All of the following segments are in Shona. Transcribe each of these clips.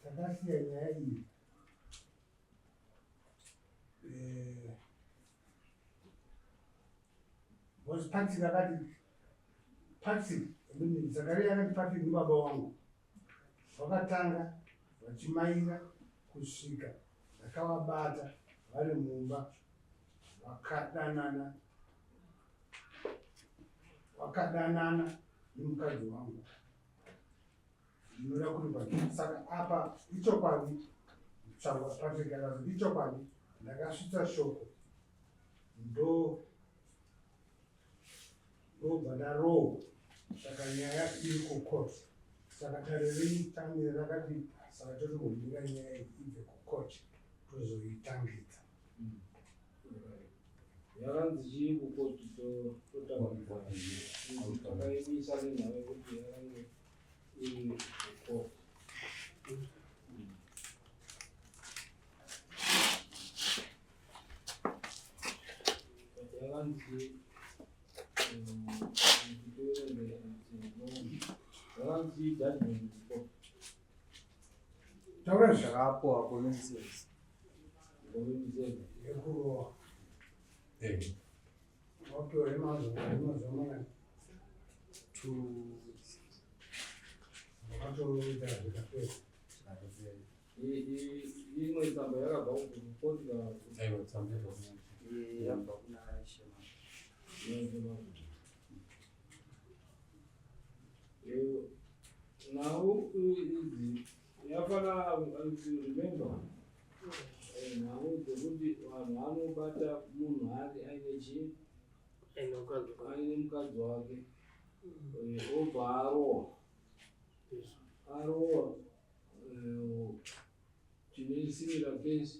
Takasiya nyaya iyi eh, because Patrick akati Patrick Zakaria akati Patrick ndibaba wangu vakatanga vachimaira kusvika ndakavabata vari mumba vakadanana vakadanana nemukadzi wangu ndinoda kuripa saka apa ichokwadi tsangwa Patrick akazi ichokwadi ndakasvitsa shoko ndo ndobva ndarohwa saka nyaya iri kucourt saka dare renyu tamire rakati saka totombomira nyaya iyi ibve kucourt tozoitangidza Yakanzi chii kukoti totangidza takaimisa nenhau yekuti yakange iri kukoti. Yakanzi yakanzi judgment kukoti. Taura zvakapuwa community Community yekurowa wapiwa yemazuva yemazuva mangani two wakatoita zvikapera Imwe tsamba yakabva kukoti kana Aiwa, tsamba yabva kuna yabva kuna Shema. Nhau idzi yafana remember nhau dzekuti vanhu vanobata munhu ari aine chii aine mukadzi wake obva arohwa arohwa tine similar case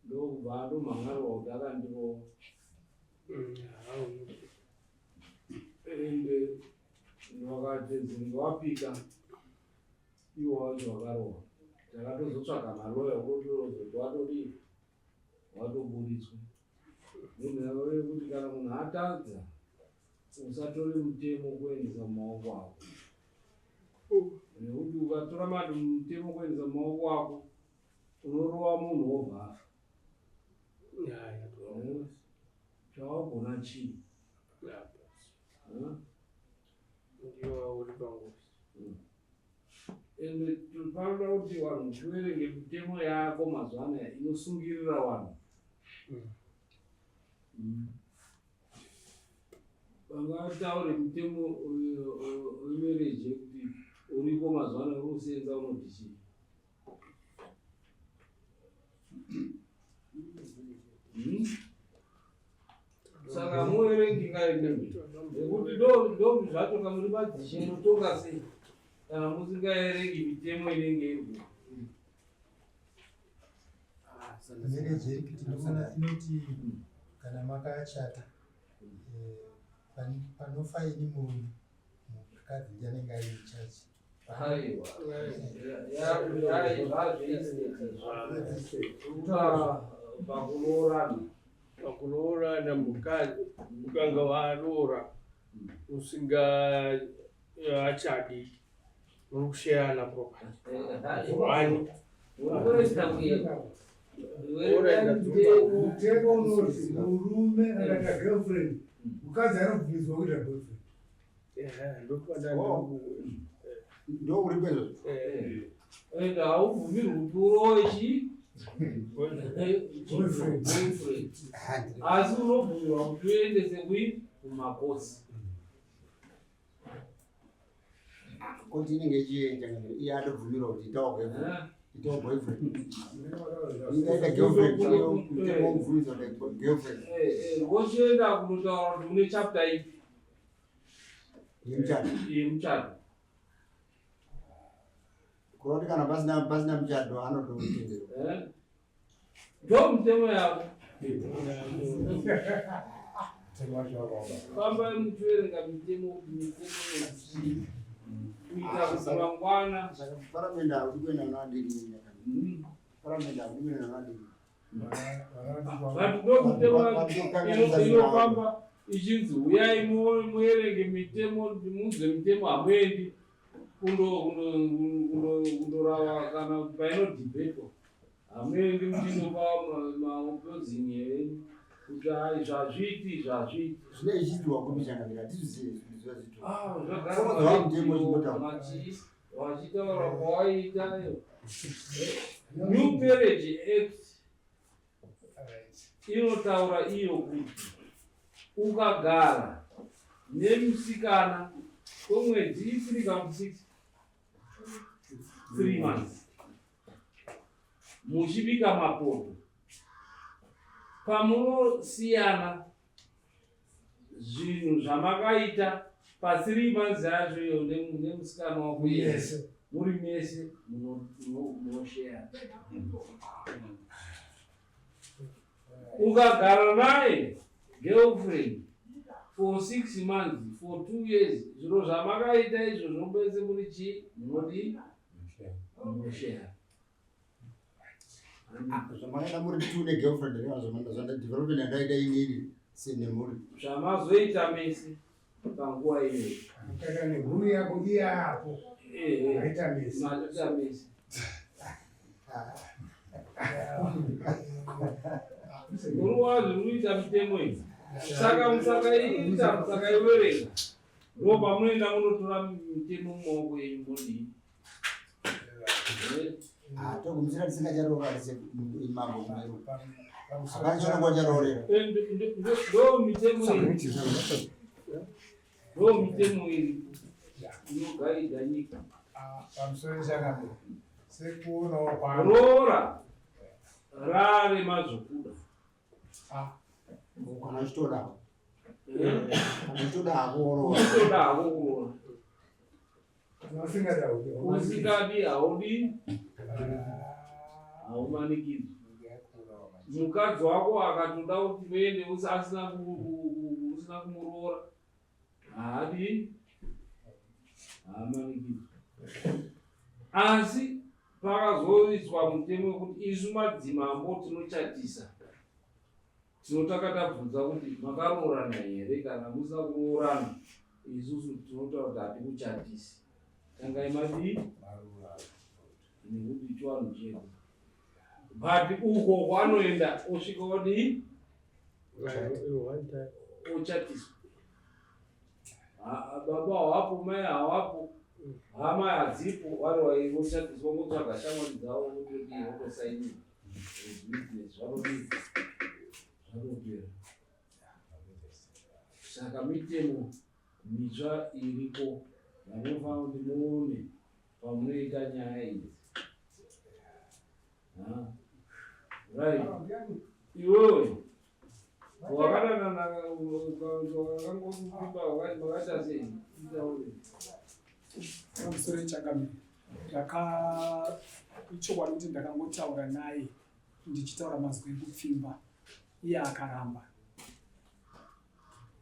ndokubva atomhan'arwa kuti akandirova ende vakatedzinga wapika iwo wacho wakarohwa takatozotsvaga maloya kutozoti watodii watoburitswa nenhau yekuti kana munhu atadza usatore mutemo kuendesa mumaoko ako nekuti ukatora mutemo kuendesa mumaoko ako unorova munhu wobva afa chawagona chii Ndiwo uri pangozi. Ende panoda kuti vanhu tiverenge mitemo yako mazuva anaya inosungirira vanhu. Vangataure mutemo wemarriage yekuti uriko mazuva anaya uri kusenza unoti chii? Saka muverengi ngaende nekuti ndo zvacho kana muri madzishe munotonga sei kana musingaerengi mitemo inenge iripo. Marriage Act ndinoona inoti kana makachata panofa ini murume mukadzi ndiye anenge ari in charge. Aiwa pakuroorana Pakuroorana mukadzi ukanga waroora usinga achadi muri kusheyana property. One. Mutemo unoti murume akaita girlfriend mukadzi anobvumidzwa kuita boyfriend. Ndo uri kwezvo. Ende haubvumirwi kuti urowe chii Boyfriend. boyfriend asi unobvumirwa kuti uendese kui kumakosi Koti inenge ichienja kana iye atobvumirwa kuti itawo boyfriend. Itawo boyfriend. Ingaita girlfriend iyo mutemo wobvumidzwa kuti girlfriend. Wochienda kunotaura kuti une chapter ipi Yemuchato. Yemuchato. Kuroti kana pasina pasina muchato anototenderwa. Eh? Ndo mutemo yako. Famba muchiverenga mitemo mitemo yechii kuita kuti mangwana. Saka paramende haudi kuenda naadini. Paramende haudi kuenda naadini. But ndo mutemo inofamba ichinzi huyai muerenge mitemo munzwe mitemo hamuendi. Kundorava kana painodhibhetwa hamuendi muchinopa maopozini enyu kuti hai zvazviiti zvazviiti. Zvine ichiitwa kupi changamire? Hatizvizive zviziva zviitwa. Ah, Zvakazova mutemo uchimbotaura. zvagara vachitaura kwawaita New Marriage Act inotaura iyo kuti ukagara nemusikana kwemwedzi 3 kana 6, 3 months, muchibika mapoto, pamunosiyana zvinhu zvamakaita pa3 months yacho iyo nemusikana wako yese muri mese munoshare. Ukagara naye girlfriend for 6 months, for 2 years, zviro zvamakaita izvozvo mese muri chii, munodi munoshare. Zvamakaita muri two negirlfriend zvanda development yandaita inini senemhuri. Zvamazoita mese panguva iyoyo. Kana nemhuri yako iyapo. Maita mese. Maita mese. Muri wazvo munoita mitemo iyi, saka musakaiita, musakaiverenga, ndo pamunoenda munotora mitemo mumaoko enyu modii. Togumisira tisingacharoora mambo kumeru, hapana chononga charoorera. Ndo mitemo iyi, ndo mitemo iri inogaidha nyika. Pamusoro chakamira sekuonawo kwangu. Roora rare mazvokuda. Kana uchitoda, kana uchitoda hako woroora. Uchitoda hako kuroora. Usingadaudi. Usingadi haudi, haumanikidzwi. Mukadzi wako akatoda kuti muende asina usina kumuroora, haadi, haamanikidzwi. Asi pakazoiswa mutemo wekuti isu madzimambo tinochatisa, tinotanga tabvunza kuti makaroorana here. Kana musina kuroorana, isusu tinotaura kuti hatikuchatisi, tangai madii, nekuti chivanhu chedu. But uko kwanoenda osvika odii, ochatiswa. Baba hawapo, mai hawapo, hama hadzipo, vari vaivochatiswa, ngotsvaga shamwari dzavo, votodii, votosainiwa witness, zvatodii, zvatopera. Saka mitemo mitsva iriko yamunofanira kuti muone pamunoita nyaya idzi. Right, iwewe wakadanana wakangopimba, makaita sei? Itaure. Pamusoro changamire, ndaka ichokwadi kuti ndakangotaura naye ndichitaura mazwi ekupfimba, iye akaramba,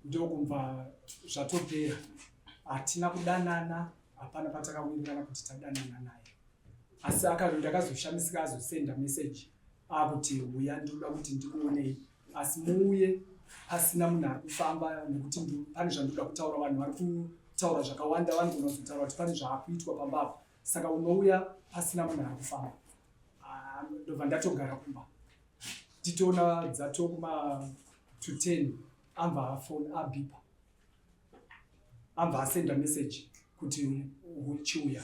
ndokumva zvatopera. Hatina kudanana, hapana patakawirirana kuti tadanana naye. Asi ndakazoshamisika azosenda meseji akuti, "Uya, ndinoda kuti ndikuonei, asi muuye pasina munhu ari kufamba, nekuti pane zvandoda kutaura. Vanhu vari kutaura zvakawanda, vanogona kuzotaura kuti pane zvaakuitwa pamba apo, saka unouya pasina munhu ari kufamba." Ah, ndobva ndatogara kumba, titoona dzatokuma to 10, ambva afoni abhipa, ambva asenda message kuti, "Chiuya,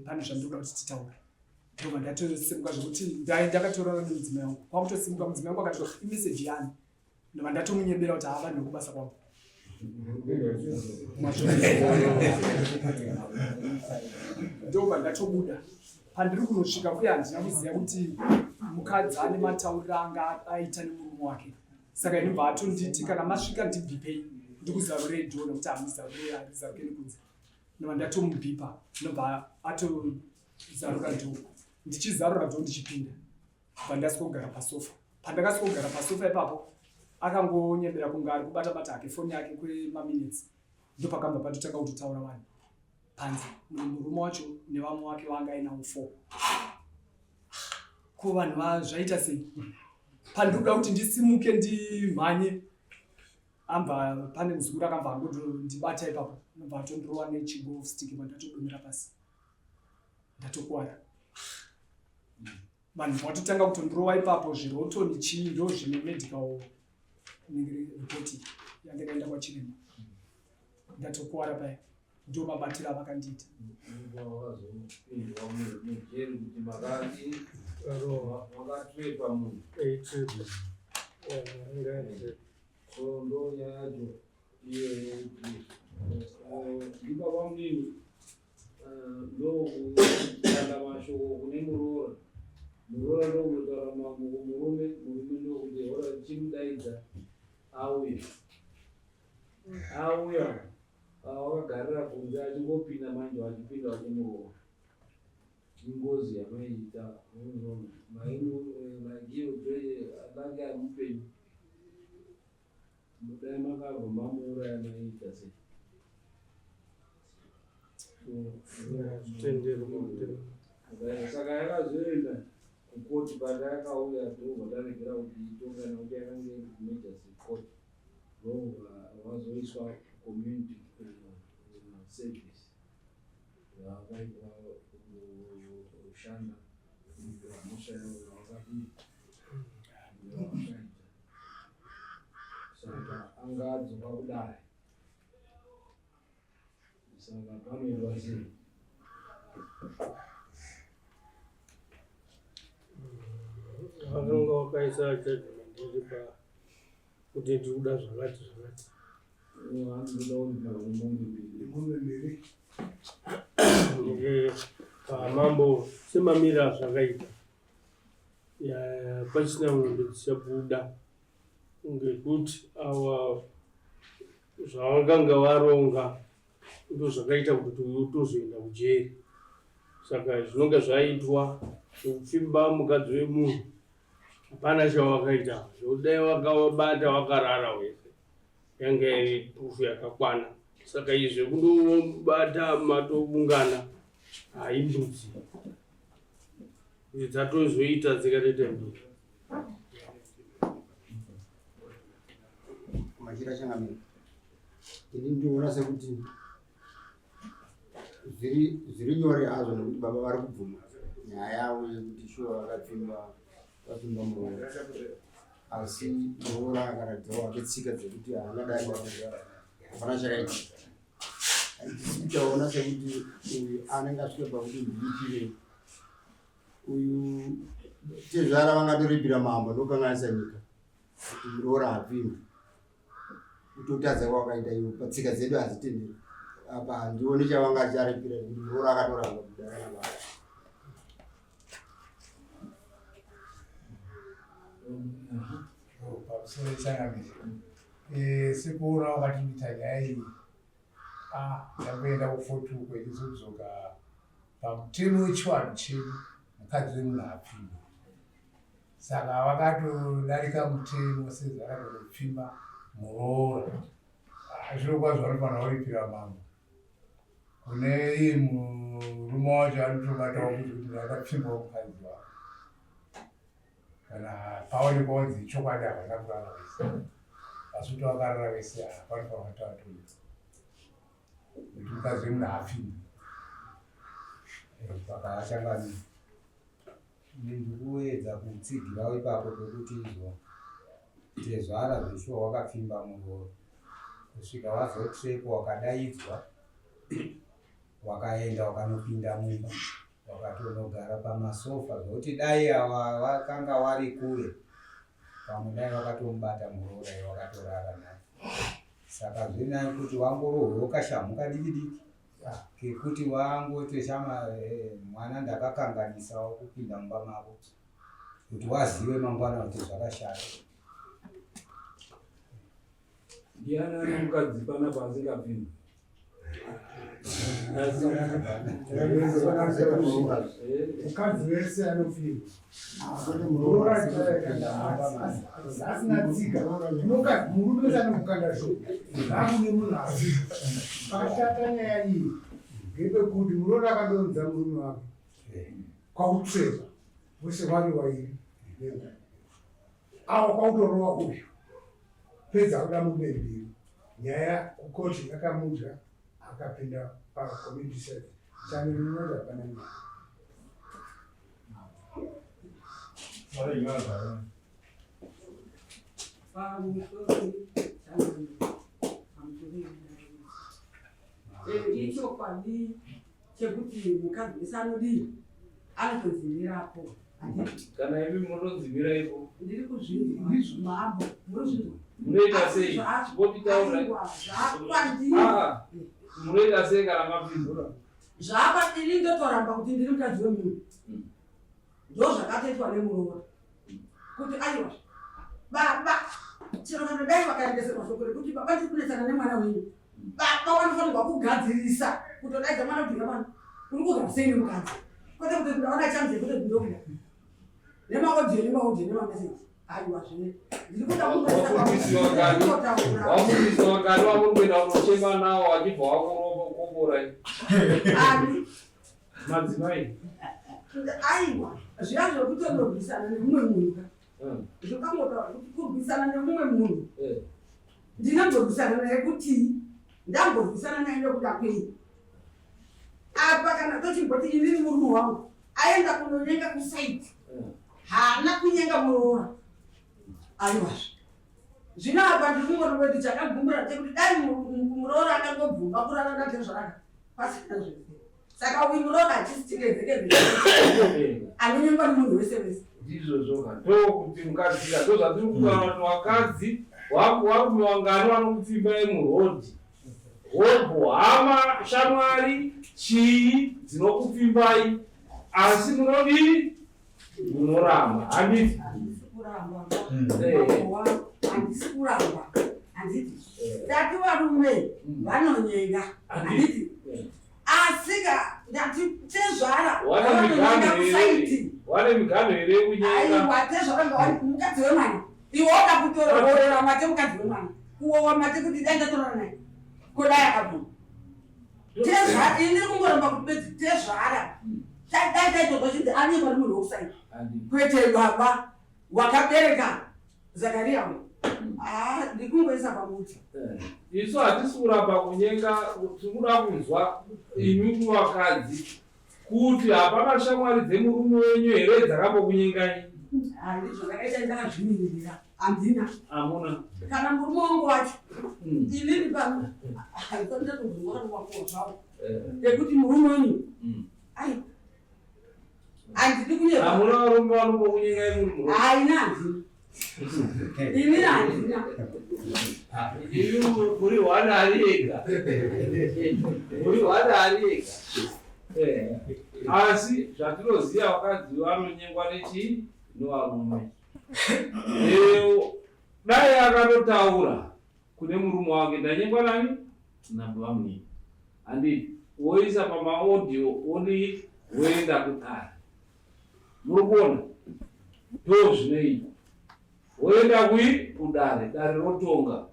pane zvandoda kuti titaure." Ndobva ndatosimuka, zvekuti ndakatorana nemudzimai wangu, kwakutosimuka. Mudzimai wangu akati, "Imeseji yani?" Ndobva ndatomunyebera kuti hava ndokubasa kwangu. Ndobva ndatobuda. Pandiri kunosvika kuya, handina kuziva kuti mukadzi ane matauriro anga aita nemurume wake. Saka inobva atonditi, "Kana masvika ndibhipei, ndikuzarurei door, nekuti hamuzarurei, handizaruke nekunze." Ndobva ndatomubhipa, ndobva atozarura door. Ndichizarura door ndichipinda, bva ndasvika kugara pasofa. Pandakasvika kugara pasofa ipapo, akangonyembera kunge ari kubata bata hake foni yake kwemaminitsi, ndopakabva patotanga kutotaura vanhu panze, murume wacho nevamwe wake vanga ainawo four. Ko vanhu zvaita sei? Pandikuda kuti ndisimuke ndimhanye. Ambva pane muzukuru akambva angondibata ipapo, anobva atondirova nechigolf stick pandatodonhera pasi. Ndatokuwara. Vanhu vatotanga kutondirova ipapo zvirotoni chii ndo zvine medical report yandakaenda kwachiremba. Ndatokuwara paya. Ndo mabatiro avakandiita. Wakazopindwa mujeri kuti makati makatrepa munhu. So ndo nyaya yacho iyoyo kuti ndibaba munini ndokutanda mashoko kune muroora, muroora ndokunotaura mambo kumurume, murume ndokuti hora chimudaidza auye. Auya wakagarira kunze achingopinda manje vachipinda vachimuroora. Ingozi yamaiita unoona maigiyo akange ari mupenyu, dai makabva mamuuraya maiita sei? Saka yakazoenda kukoti, pandakauya ndobva taregera kuti itonga nekuti yakange iri kumagistrate court, ndobva vazoiswa community service vakaitwa kushanda mhosva yavo yavakadii yavakaita. Saka anga adzoka kudare, saka panoitwa sei? Vakanga vakaisa judgment iri pa kuti ndiri kuda zvakati zvakati. Anoda kuripirwa nemombe mbiri. Mombe mbiri. Mambo semamiro azvakaita pachisina mombe dzichabuda ngekuti awa zvavakanga varonga ndozvakaita kuti uyu utozoenda kujeri. Saka zvinonga zvaitwa zvekupfimba mukadzi wemunhu hapana chavakaita, zvekuti dai vakavabata vakarara wese yange iri proof yakakwana. Saka izvi zvekundobata matoungana haimbudzi kuti dzatozoita dzikatoita mbiri. Machira changamire, ini ndinoona sekuti zviri nyore hazvo nekuti baba vari kubvuma nyaya yavo yekuti shuwa vakapfimba vapfimba muroora, asi muroora akaratidzawo hake tsika dzekuti haana dai hapana chakaitika. Handisi kuchaona sekuti uyu anenge asvika pakuti ndipire uyu tezvara vangatoripira mambo ndokanganisa nyika kuti muroora hapfimbi, kutotadza kwavakaita ivo patsika dzedu hadzitenderi. Apa handioni chavanga charipira nekuti muroora akatoramba kudara nababa. Pamusoro changamire, sekuona wakatiita nyaya iyi ndakuenda kufotu uko ichizodzoka pamutemo wechivanhu chedu mukadzi wemunhu hapfimbi, saka vakatodarika mutemo sezvarakatopfimba muroora. Zviro kwazvo vanofanira kuripira mambo kune iye murume wacho anotobatawo kuti ndakapfimbawo mukadzi wako, kana paonekwa kunzi chokwadi havana kurara vese, asi kuti vakarara vese panofanira kuti vatoripa kuti mukadzi wemunhu haapfimbi. Saka achangamire, ndikuedza kutsigirawo ipapo pekuti izvo tezvara zveshuwa wakapfimba muroora kusvika wazotrepo, wakadaidzwa, wakaenda wakanopinda mumba wakatonogara pamasofa, zvokuti dai ava vakanga wari kure pamwe dai vakatomubata muroora iye wakatorara naye. Saka zviri nani kuti wangorohwewo kashamhu kadiki diki kekuti wangoti shama mwana ndakakanganisawo kupinda mumba mako, kuti wazive mangwana kuti zvakashata. Ndiani ane mukadzi panapa asingapfimbi? Mukadzi wese anopfimba, muroora asina tsika murume wese anomukanda shoko akune munhu asi pakashata nyaya iyi ngepekuti muroora akadonza murume wake kwakutsveka wese vari wairi awa kwakutorova uyu. Apedza kuda mombe mbiri, nyaya kukoti yakamudya akapinda pacommunity service. Chani rinoti hapana nyaya. Ichokwadi chekuti mukadzi wese anodii anotodzimirapo. Kana imi munodzimira ipo. Ndiri kuzvinzwa mambo, muri kuzvinzwa. Munoita sei? Chibotitaura. Zvakwandiri. Ah, munoita sei kana mapindura? Zvakwandiri ndotoramba kuti ndiri mukadzi wemunhu. Ndozvakatoitwa nemuroora. Kuti aiwa baba chero kana dai vakaendeserwa shoko rekuti baba ndiri kunetsana nemwana wenyu. Baba vanofanirwa kugadzirisa kutodaidza mwana kuti mwana uri kugara sei nemukadzi. Kwete kuti ndaona chanzi yekuti ndinokuda. Nemaaudio nemaaudio nemameseji. Aiwa zvine. Ndiri kuda Wafundisiwa Wafundisiwa kani wamuri kuenda kunochema nawo wachibva wakurokoborai. Ani Madzimai. Aiwa zviya zvekutonorwisana nemumwe munhu ka. Zvakangotaura kuti kurwisana nemumwe munhu. Ndinomborwisana naye kuti ndamborwisana naye nekuda kwei. Apa kana tochimboti inini murume wangu aenda kunonyenga kusaiti. Haana kunyenga muroora. Aiwazve. Zvino apa ndiri kungoona kuti chakagumbura chekuti dai muroora akangobvuma kurara natezvaraka pasina zvese. Saka uyu muroora hachisi chikezekeze anonyengwa nemunhu wese wese. Ndizvozvo ka. Ndokuti mukadzi ka ndozvatiri kutaura kuti vakadzi varume vangani vanokupfimbai murodhi. Hobho, hama, shamwari, chii dzinokupfimbai asi munodii? Munoramba. Handiti? Handisi kuramba. Handisi kuramba. Handiti. Ndati varume vanonyenga. Handiti. Asika ndati tezvara Wane vanonyenga miganhu here? kusaiti. Wane miganhu here yekunyenga? Aiwa tezvara ngawani mukadzi wemwana. Iwe woda kutorora mate mukadzi wemwana. Kuwowa mate kuti dai ndatorora naye. Kodai akabvuma. Tezvara ini ndiri kungoramba kuti bedzi tezvara. Dai taitozwa chinzi anyengwa nemunhu wekusaiti. Kwete baba wakabereka Zakaria uyu. Ah, ndikungoisa pamuti. Isu hatisi kuramba kunyenga, tiri kuda kunzwa imi kuvakadzi kuti hapana shamwari dzemurume wenyu here dzakambokunyengai? Ah, ndizvo ndakaita ndakazvimiririra. Handina. Hamuna. Kana murume wangu wacho. Inini pano. Ndatozoona zvawo. Ekuti murume wenyu. Ai. Handidi kunyepa. Hamuna varume vanombokunyengai muri murume? Haina handina. Ini handina. Imi muri hwana ari ega. Muri hwana ari ega. Asi zvatinoziva vakadzi vanonyengwa nechii? Nevarume. Dai akatotaura kune murume wake ndanyengwa nani? Nababa munini. Handiti woisa pamaaudio wodii woenda kudare. Muri kuona? Ndo zvinoitwa. Woenda kui kudare, dare rotonga.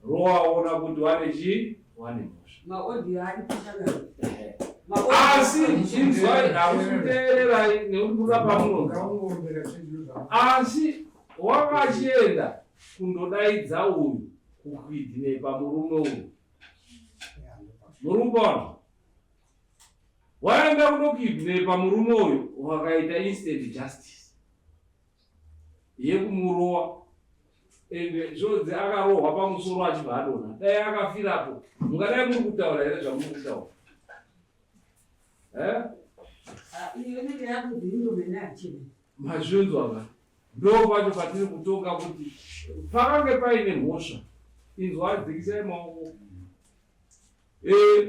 Rowaona kuti wane chii? Wane mhosva. Maaudio ari kushangana. Asi inzwai, hamusi kuteererai nekuti kuda pamunonzwa. Ngaungombera chinhu zvavo. Asi wakachienda kundodaidza uyu kukidnepa murume uyu. Muri kuona? Waenda kundokidnepa murume uyu wakaita instant justice yekumurowa ende zvonzi akarohwa pamusoro achibva adonha. Dai akafirapo mungadai muri kutaura here zvamuri kutaura? Eh? Iyo inenge yakunzi indomene hachene. Mazvinzwa ka? Ndo pacho patiri kutonga kuti pakange paine mhosva. Inzwa, dzikisai maoko.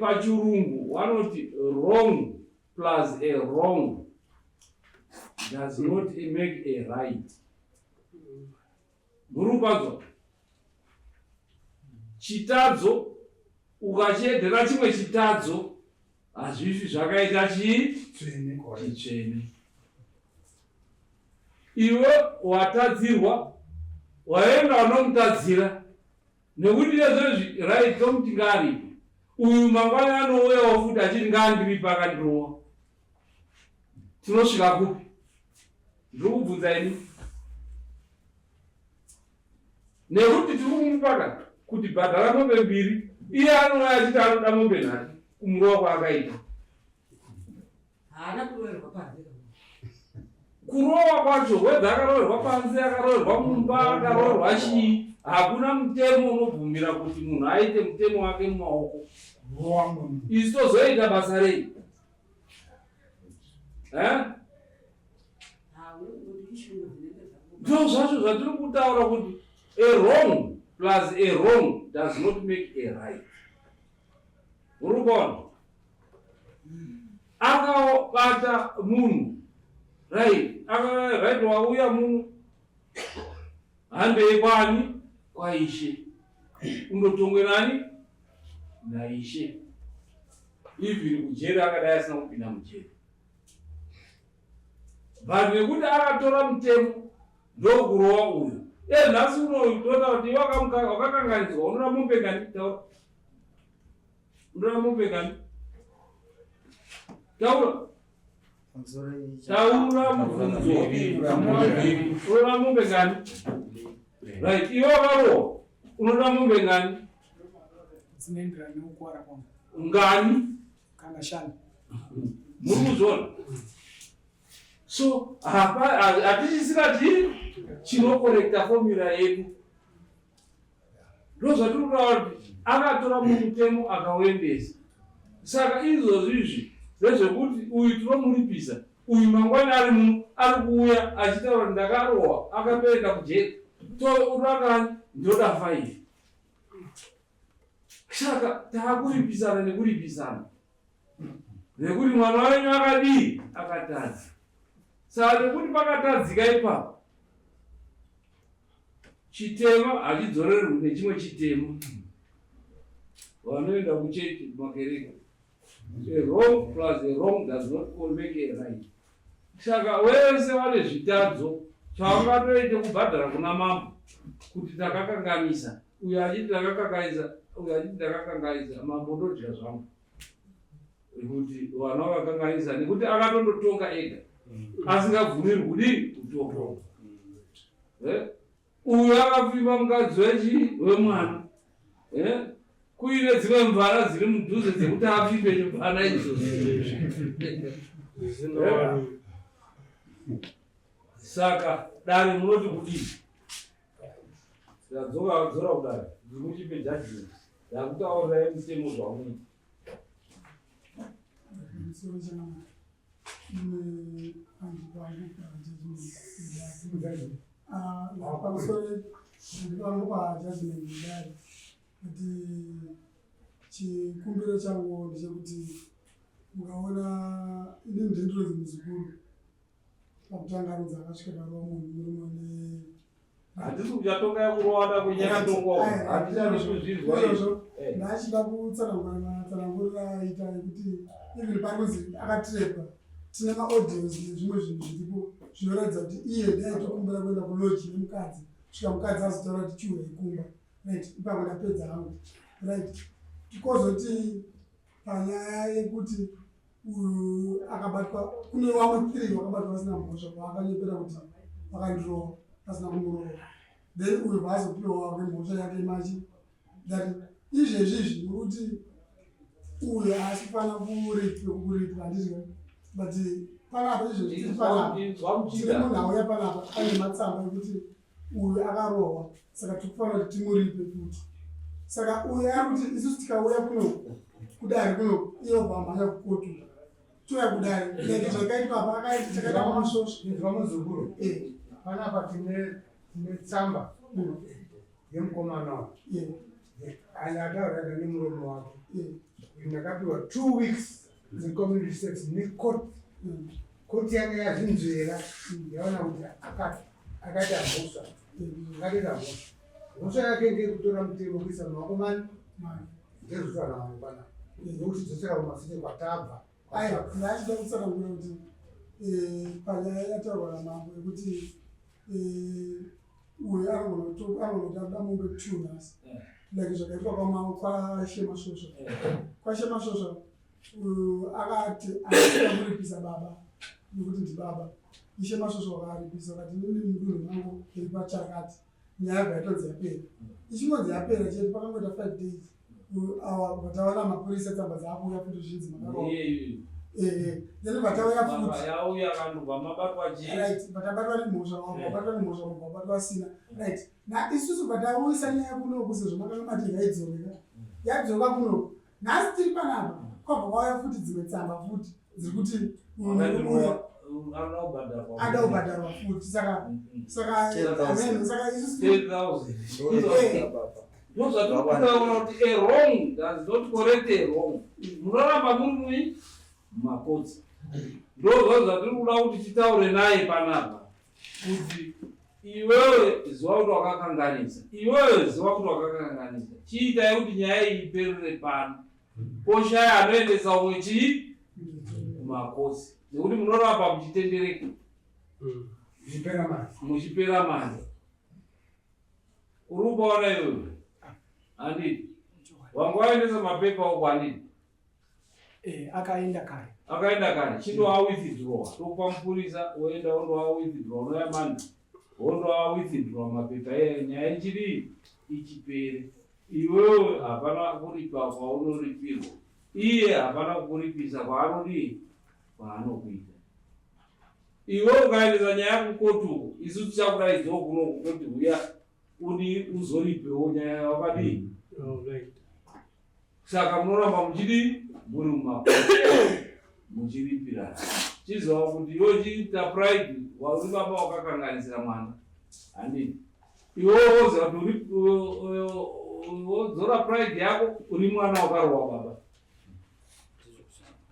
Pachirungu vanoti wrong plus a wrong does not make a right. Muri kupanzwa? Chitadzo ukachiedhera chimwe chitadzo hazvifi zvakaita chii? Tsvene. Chitsvene. Iwe watadzirwa, waenda unomutadzira nekuti nezvezvi right tomuti ngaaripe uyu mangwana anouyawo futi achiti ngaandiripe akandirowa. Tinosvika kupi? Ndiri kubvunza ini. Nekuti tiri kumupaka kuti bhadhara mombe mbiri, iye anouya achiti anoda mombe nhatu kumurova kwaakaita. Haana kuroverwa panze. Kurowa kwacho wedha akaroverwa panze, akaroverwa mumba, akaroverwa chii, hakuna mutemo unobvumira kuti munhu aite mutemo wake mumaoko. Isu tozoita basa rei? Eh? Ndo zvacho zvatiri kutaura kuti a wrong plus a wrong does not make a right. Uri kuona? Akabata munhu right, aka right wauya munhu handei kwani kwaishe undotongwe nani naishe even kujeri akadai asina kupinda mujeri but nekuti akatora mutemo ndokurowa uyu e nhasi unoyu toona kuti iwe wakakanganiswa unoda mombe ngani taura unoda mombe ngani taura taura mubvunzo unoda mombe ngani right iwe wakarowa unoda mombe ngani dzinoenderana nekukwara kwangu ngani kana shanu muri kuzviona so hatichisina chii chinokorekta formula yedu ndozvatiri kutaura kuti akatora mumutemo akauendesa saka izvozvi izvi ndezvekuti uyu tinomuripisa uyu mangwana ari muno ari kuuya achitaura kuti ndakarohwa akatoenda kujeri to urakani ndoda faivi saka taakuripisana nekuripisana nekuti mwana wenyu akadii akatadza saka nekuti pakatadzika ipapo chitema hachidzorerwi nechimwe chitema vanoenda kuchechi kumakereke a wrong plus a wrong does not make a right saka wese vane zvitadzo chavangatoite kubhadhara kuna mambo kuti takakanganisa uyo achiti takakanganisa uyo achiti takakanganisa mambo ndodya zvangu kuti vana vakakanganisa nekuti akatondotonga ega asingabvumirwi kudii kutonga eh? Uyu akapfimba mukadzi wechi wemwana eh? Kuine dzimwe mvana dziri mudhuze dzekuti apfimbe mvana idzodzo. Eh? Saka dare munoti kudii? Ndadzoka dzora kudare ndikuchipe judgment ndakutaurirai mutemo zvaunoita. Pamusoro ndipangu pajudgment dare kuti chikumbiro changu ndechekuti mukaona ini ndindironzi muzukuru pakutanga anonzi akasvika karova munhu murume une Handisi kuchatonga yakurowana kunyakatongwa. Handichadi kuzvinzwa izvozvo. Ndachida kutsanangura matsananguriro aita ekuti even pari kunzi akatirepwa tine maaudios nezvimwe zvinhu zviripo zvinoratidza kuti iye ndiye aitokumbira kuenda kuloji nemukadzi kusvika mukadzi azotaura kuti chiuya kumba right ipapo ndapedza hangu right tikozoti panyaya yekuti uyu akabatwa kune vamwe three vakabatwa vasina mhosva vaakanyepera kuti vakandirova vasina kumurova then uyu vaazopiwa wake mhosva yake machi that izvezvi izvi muri kuti uyu haasi kufanira kuripwa kuripwa handiti but panapa izvezvi tiri panapa tine munhu auya panapa aine matsamba ekuti uyu akarohwa saka tiri kufanira kuti timuripe futi saka uyu ari kuti isusu tikauya kuno kudare kuno iye obva amhanya kukotu touya kudare like zvakaitwa apa akaita chakaita pamasvosvo Inzwa muzukuru. Eh. Panapa tine tine tsamba yemukomana uyu. Ataura ega nemuromo wake. Kuti ndakapiwa 2 weeks dzecommunity service necourt. Koti yanga yazvinzvera yaona kuti akaita mhosva. Akaita mhosva. Mhosva yake ngeyekutora mutemo kuisa mumaoko mani ndezvitaura vanhu panapa. Nokuti dzosera kumashure kwatabva. Aiwa, ndachida kutsanangura kuti panyaya yataurwa namambo yekuti uyu anogona kuti anoda mombe two nhasi like zvakaitwa kwaShemasvosva kwaShemasvosva uyu akati asida kuripisa baba nekuti ndibaba. Ishe Masvosva vakaripisa vakati nini mudunhu mangu iripa chakati. Nyaya yabva yatonzi yapera. Ichingonzi yapera chete pakangoita 5 days awa vatawana mapurisa tsamba dzaakuuya futi zvinzi makarohwa. Eh, then vatauya futi. Yauya kandobva mabatwa chii? Right, vatabatwa nemhosva, vabatwa nemhosva, vabatwa vasina. Right. Na isusu patauyisa nyaya kunoku sezvo makanga mati ngaidzoke ka. Yadzoka kunoku. Nhasi tiri panapa kwabva kwauya futi dzimwe tsamba futi dziri kuti uya ada kubhadharwa futi saka saka amen saka isusu Ndozvatirikutaura kuti a wrong does not correct a wrong. Munoramba muri mui mumakotsi. Ndozvo zvatiri kuda kuti titaure naye panapa kuti iwewe ziva kuti wakakanganisa, iwewe ziva kuti wakakanganisa. Chiitai kuti nyaya iyi iperere pano. Poshaya anoendesa umwe chii kumakosi nekuti munoramba muchitendereka muchipera mari. Uri kupaona iwewe handiti wanga waendesa mapepa uko handiti? Eh, akaenda kare. Akaenda kare. Chindoa withdraw. Tokupa mupurisa woenda wondoa withdraw unoya mani. Wondoa withdraw mapepa eh nyaya ichiri ichipere. Iwewe hapana kuripa kwaunoripirwa. Iye hapana kukuripisa kwaanodii kwaanokuita. Iwe ukaendesa nyaya kukoti uko isu tichakudaidzoo kuno kutoti huya udi uzoripewo nyaya wakadii. Alright. Saka munoramba muchidii muri mumakomo muchiripirana. Chiziva kuti iwe uchiita pride wauri baba wakakanganisira mwana handiti iwe woziva kuti uri wodzora pride yako uri mwana wakarowa baba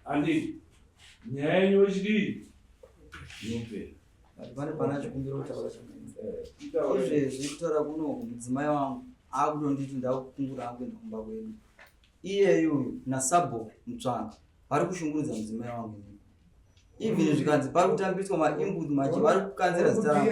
handiti nyaya yenyu yochidii yopera. But pane pana chikumbiro kutaura chakanaka. Izvezvi kutaura kunoku mudzimai wangu akutonditi ndakukungura hangu kuenda kumba kwedu. Iyeyu uyu nasabhuku Mutsvanga vari kushungurudza mudzimai wangu inini. Even zvikanzi pari kutambiswa mainput machi vari kukanzera zita rangu.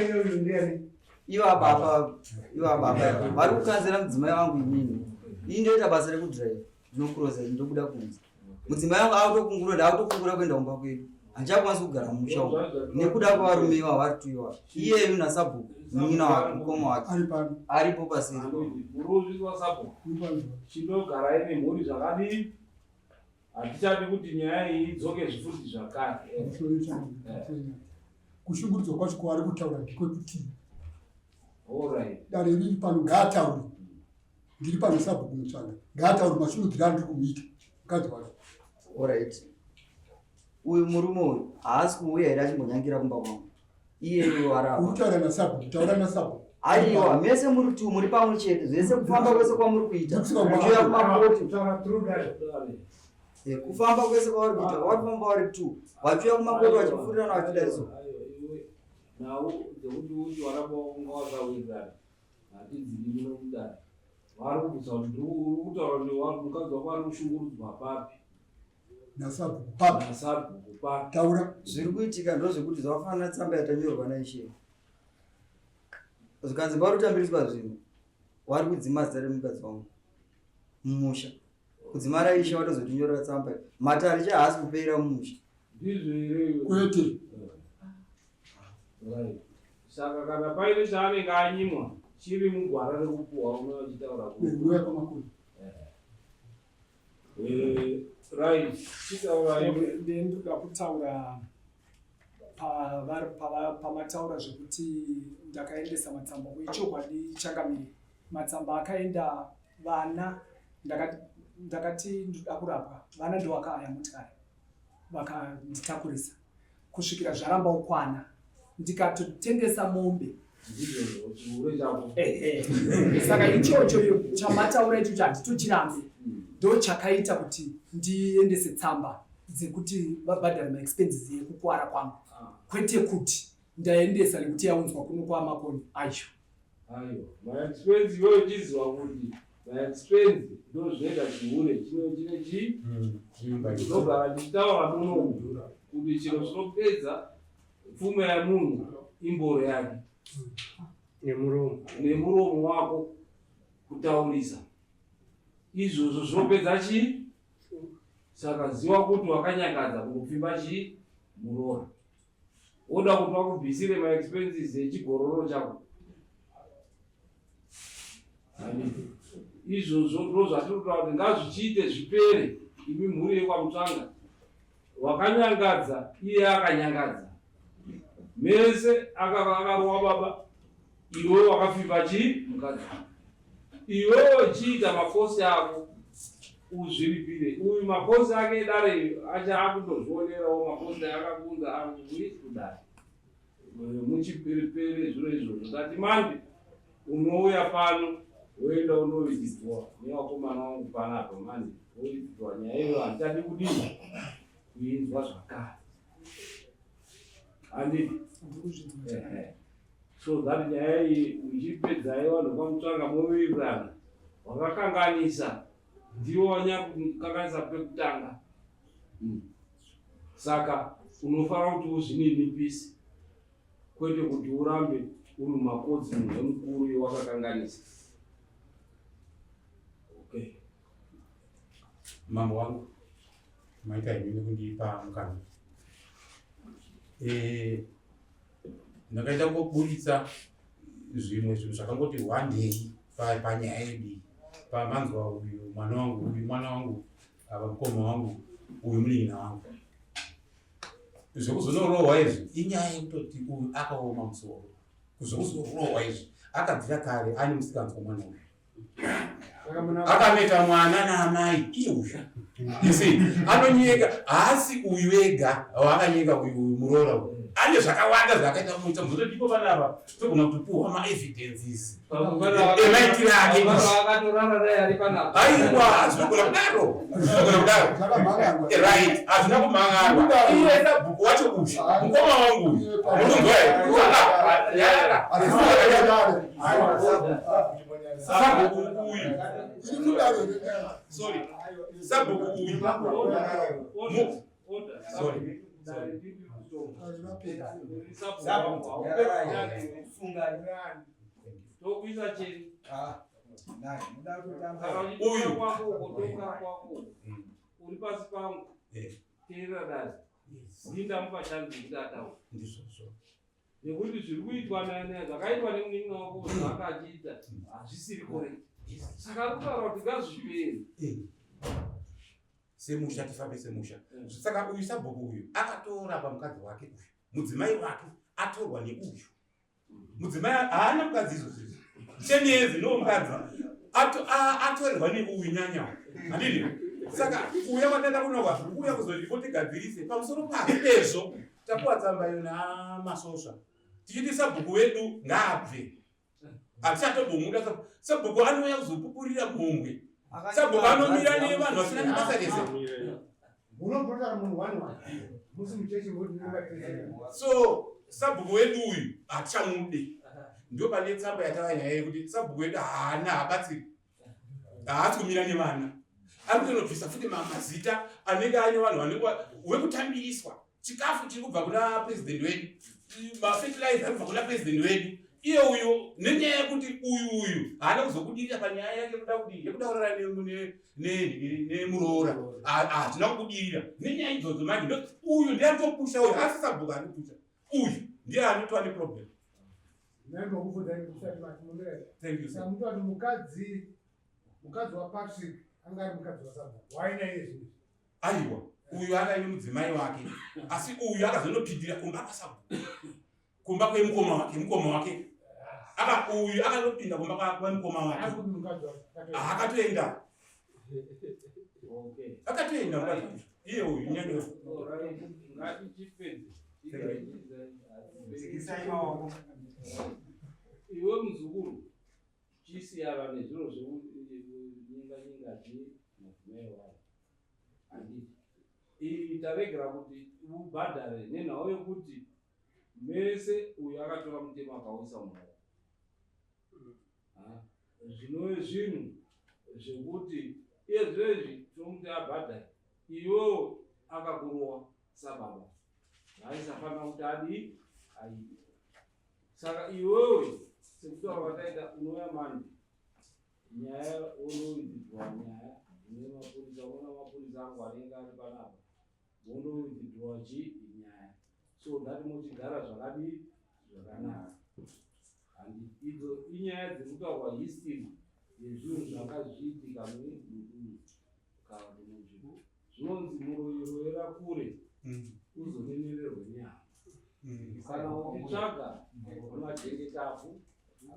Ivo baba, ivo baba vari kukanzera mudzimai wangu inini. Ini ndoita basa rekudrive. Ndinokuroza ndobuda kunze. Mudzimai wangu akutokungura ndakutokungura kuenda kumba kwedu. Handichakwanisi kugara mumusha umu nekuda kwevarume ivava vari tu ivava. Iyeyu nasabhuku munin'ina wake mukoma wake aripo paseri. Muruzvi wasabhuku chindogarai nemhuri zvakadii hatichadi kuti nyaya iyi idzoke zvifuti zvakare. Kushungurudzwa kwacho kwaari kutaura ndekwekutii? Alright. Dare riri pano ngaataure. Ndiri pano sabhuku Mutsvanga ngaataure mashungurudziro andiri kumuita mukadzi wacho. Alright. Uyu murume uyu haasi kuuya here achimbonyangira kumba kwangu? Iyeyu arapa. Uri kutaura nasabhuku, taura nasabhuku. Aiwa, mese muri tu muri pamwe chete, zvese kufamba kwese kwamuri kuita. Muchiuya kumakoti. Eh, kufamba kwese kwavari kuita, vari kufamba vari tu. Vachiuya kumakoti vachifurirana vachidai so. Nhau dzekuti uti waramba wakunga wakawirirana hatidzidi muno mudare. Vari kubvunza kuti uri kutaura kuti mukadzi wako ari kushungurudzwa papi? Nasabhuku papi? Nasabhuku papi? Taura. Zviri kuitika ndozvekuti zvakafanana tsamba yatanyorwa naIshe. Zvikanzi vari kutambiriswa zvinhu, vari kudzima zita remukadzi wangu mumusha. Kudzima raIshe vatozotinyorera tsamba. Matare che haasi kupera mumusha. Ndizvo here? Kwete. Right. Saka kana paine chaanenge anyimwa chiri mugwara rekupuhwa unouya uchitaura ku. Unouya kwamakuru. Eh, right. Chitaura iwe. Ndinoda kutaura pamataura zvekuti ndakaendesa matsamba ichokwadi changamire matsamba akaenda vana ndakati ndoda kurapwa vana ndowakaaya motikari vakanditakurisa kusvikira zvaramba kukwana ndikatotengesa mombe saka ichocho chamataura ichocho handitochirambe ndo chakaita kuti ndiendese tsamba dzekuti vabhadhare maexpenses ekukwara kwangu kwete kuti ndaendesa nekuti yaunzwa kuno kwamakoni ayo Aiwa, maexpense iwewe uchiziva kuti maexpense ndozvinoita chihure chino chine chii ndogara ndichitaura muno kuti chiro chinopedza pfuma yemunhu imboro yake nemuromo nemuromo wako kutaurisa izvozvo zvinopedza chii saka ziva kuti wakanyangadza kunopfimba chii muroora woda kuti vakubvisire maexpenses echigororo chako. Izvozvo ndo zvatiri kutaura kuti ngazvichiite zvipere. Imi mhuri yekwaMutsvanga, wakanyangadza iye akanyangadza mese, akarowa baba, iwe wakafimba chii mukadzi, iwewe chiita makosi ako uzviripire. Uyu makosi ake edare acha akutozvionerawo makosi akakunza akudare muchipiripiri zviro izvozvo. Tati manje unouya pano woenda unovidzwa nevakomana vangu panapa manje wovidzwa nyaya iyo handichadi kudii kuinzwa zvakare handiti so that nyaya iyi uchipedzai vanhu kwamutsvanga mowirirana wakakanganisa ndiwo wanyakukanganisa pekutanga Saka unofanira kuti uzvininipise kwete kuti urambe uri mumakodzi munhu wemukuru iwe wakakanganisa. Okay. Mambo wangu maita henyu nekundipa mukana. Eh, ndakaita kungoburitsa zvimwe zvinhu zvakangoti wandei panyaya yedu iyi pamanzwa uyu mwana wangu uyu mwana wangu ava mukoma wangu uyu munin'ina wangu zvekuzonorohwa izvi inyaya yekutoti uyu akaoma musoro zvekuzorohwa izvi akabvira kare ane musikanzwa mwana uyu akameta mwana naamai iye uyu you see anonyeka haasi uyu ega waakanyeka uyu muroora uyu ane zvakawanda zvaakaita muita muzotodipo panapa togona kutopuhwa maevidences emaitiro ake aiwa zvinogona kudaro zvinogona kudaro right hazvina kumhan'arwa iye sabhuku wacho uyu mukoma wangu uyu unonzwa here sabhuku uyu sorry sabhuku uyu sorry Uyu uri pasi pangu teerera dare ndindamupa chanzi yekuti ataura nekuti zviri kuitwa zvakaitwa nemunin'ina wako zvaanga achiita hazvisiri correct saka ari kutaura kuti ngazvipere semusha tifambe semusha mm. saka uyu sabhuku uyu akatorapa mukadzi wake uyu mudzimai wake atorwa neuyu mudzimai haana mukadzi izvozvo izvi chemiyezi no mukadzi atorerwa neuyu nyanya handidi saka kuuya kwataita kunokwa kuuya kuzoti kotigadzirise pamusoro pake pezvo tapuwa tsamba iyo namasvosva tichiti sabhuku wedu ngaabve hatichatombomuda sabhuku anouya kuzopupurira mhombwe sabhuku anomira nevanhu vasina nebasa rese so sabhuku wedu uyu hatichamude ndio pane tsamba yatava nyaya yekuti sabhuku wedu haana habatsiri haasi kumira nevana ari kutonobvisa futi mazita anenge aine vanhu vanenge wekutambiriswa chikafu chiri kubva kuna president wedu mafertilizer ari kubva kuna president wedu iye uyu nenyaya yekuti uyu uyu haana kuzobudirira panyaya yake yekuda kudii yekuda kurara nemuroora hatina kubudirira nenyaya idzodzo manje uyu ndiye anotopusha uyu haasi sabhuku anopusha uyu ndiye anotova neproblem mukadzi mukadzi waPatrick anga ari mukadzi wasabhuku waina iye zvino aiwa uyu anga aine mudzimai wake asi uyu akazonopindira kumba kwasabhuku kumba kwemukoma wake mukoma wake aka uyu akanopinda kumba kwemukoma wake akatoenda akatoenda mukadzi iye uyu nyanya iwe muzukuru chisiyana nezviro zvekunyenga nyenga zvemadzimai wayo handiti iyi taregera kuti ubhadhare nenhau yekuti mese uyu akatora mutemo akauisa mumaoko zvinove zvinhu zvekuti iye zvino izvi tinomuti abhadhare iwewo akakurowa sababa zvaisafanira kuti adii aite Saka iwewe sekutaura kwataita unouya manje nyaya wonowidzidwa nyaya nemapurisa unoona mapurisa angu anenge ari panapa wonowidzidwa chi nyaya so that mochigara zvakadii zvakanaka handi idzo inyaya dziri kutaurwa history. yezvinhu zvakazviitika mudunhu kana kuti munzvimbo. Zvinonzi muroyi royera kure uzonenererwe nehama. Kana uchitsvaga majengetafu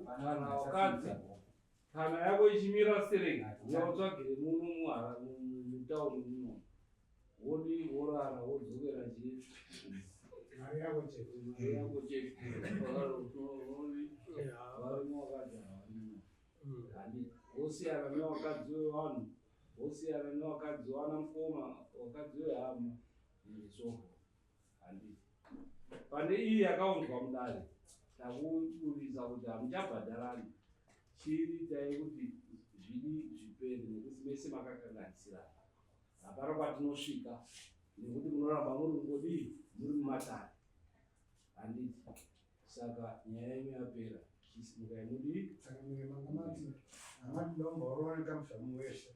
kana wakadzi kana yako ichimira stereki uya utsvagire muno mutauni muno wodi worara wodzokera chii mari yako chete mari yako chete varume wakadzi havanino handi wosiyana newakadzi wevanhu wosiyana newakadzi wana mukoma wakadzi wehama and so forth handiti pane iyi yakaunzwa mudare takuburitsa kuti hamuchabhadharani chiitai kuti zvidi zvipere nekuti mese makakanganisirana hapana kwatinosvika nekuti munoramba muri kungodii muri mumatare handiti saka nyaya yenyu yapera chisimukai mudii saka mire manga mati amati ndomborona kamushamu wese